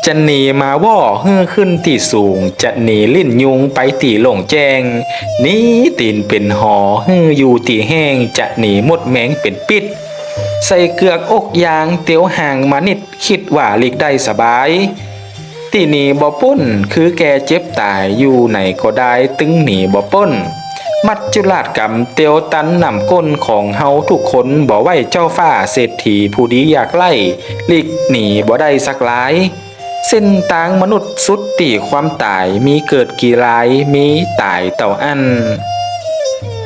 ຈະໜີມາວໍ້ ຮືຂຶ້ນທີ່ສູງ, ຈະໜີຫຼິ້ນຍຸງໄປທີ່ໂລ່ງແຈ້ງ, ໜີຕີນເປັນຫໍ ຮືຢູ່ທີ່ແຫ້ງ, ຈະໜີມົດແມງເປັນປິດ, ໃສ່ເກືອກອົກຢາງ ຕຽວຫ່າງມານິດ, ຄິດວ່າຫຼີກໄດ້ສະບາຍ. ຕີໜີບໍ່ພົ້ນ ຄືແກ່ເຈັບຕາຍ, ຢູ່ໃນກໍໄດ້ ຕຶງໜີບໍ່ພົ້ນ. ມັດຈຸລາດກຳ ຕຽວຕັນນ້ຳກົ້ນຂອງເຮົາທຸກຄົນ, ບໍ່ໄຫວເຈົ້າຟ້າເສດຖີຜູ້ດີຢາກໄລ້, ຫຼີກໜີບໍ່ໄດ້ສັກລາຍ. ເສັ້ນທາງມະນຸດສຸດທີ່ຄວາມຕາຍ, ມີເກີດກີລາຍ ມີຕາຍເທົ່າອັນ.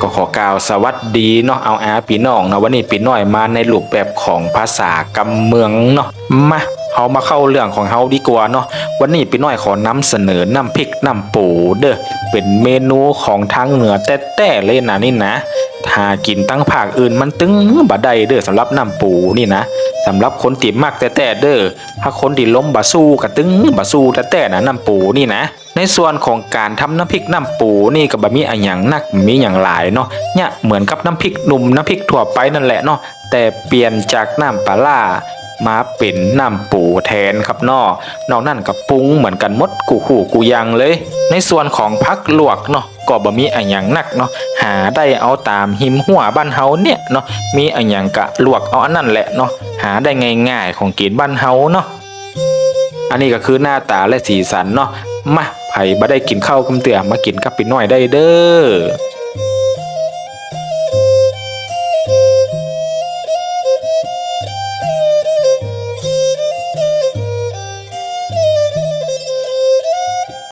ກໍຂໍກ່າວສະຫວັດດີເນາະ ເອົາອາພີ່ນ້ອງເນາະ, ວັນນີ້ປີນ້ອຍມາໃນຮູບແບບຂອງພາສາກຳເມືອງເນາະ. ມາ ເຮົາມາເຂົ້າເລື່ອງຂອງເຮົາດີກວ່າເນາະ. ວັນນີ້ປີນ້ອຍຂໍນຳສະເໜີນ້ຳພິກນ້ຳປູເດີ້, ເປັນເມນູຂອງທາງເໜືອແທ້ໆເລີຍນະນີ້ນະ. ຫາກິນທາງພາກອື່ນມັນຕຶງບໍ່ໄດ້ເດີ້ ສຳລັບນ້ຳປູນີ້ນະ. ສຳລັບຄົນທີ່ມັກແທ້ໆເດີ້, ຖ້າຄົນທີ່ລົມບໍ່ສູ້ກໍຕຶງບໍ່ສູ້ແທ້ໆນະ ນ້ຳປູນີ້ນະ. ໃນສ່ວນຂອງການທຳນ້ຳພິກນ້ຳປູນີ້ກໍບໍ່ມີອີ່ຫຍັງໜັກ ບໍ່ມີຫຍັງຫຼາຍເນາະ, ຍະເໝືອນກັບນ້ຳພິກໜຸ່ມ ນ້ຳພິກທົ່ວໄປນັ້ນແຫຼະເນາະ, ແຕ່ປ່ຽນຈາກນ້ຳປາຫຼ້າມາເປັນນ້ຳປູແທນຄັບເນາະ. ນອກນັ້ນກໍປຸງເໝືອນກັນໝົດ ກູ່ຫູ້ກູ່ຢ່າງເລີຍ. ໃນສ່ວນຂອງຜັກລວກເນາະ ກໍບໍ່ມີອີ່ຫຍັງໜັກເນາະ, ຫາໄດ້ເອົາຕາມຮິມຮົ້ວບ້ານເຮົາເນຍເນາະ, ມີອີ່ຫຍັງກະລວກເອົາອັນນັ້ນແຫຼະເນາະ, ຫາໄດ້ງ່າຍໆ ຂອງກິນບ້ານເຮົາເນາະ. ອັນນີ້ກໍຄືໜ້າຕາ ແລະ ສີສັນເນາະ. ມາ ໃຜບໍ່ໄດ້ກິນເຂົ້າກຳເທື່ອ ມາກິນກັບປີນ້ອຍໄດ້ເດີ້.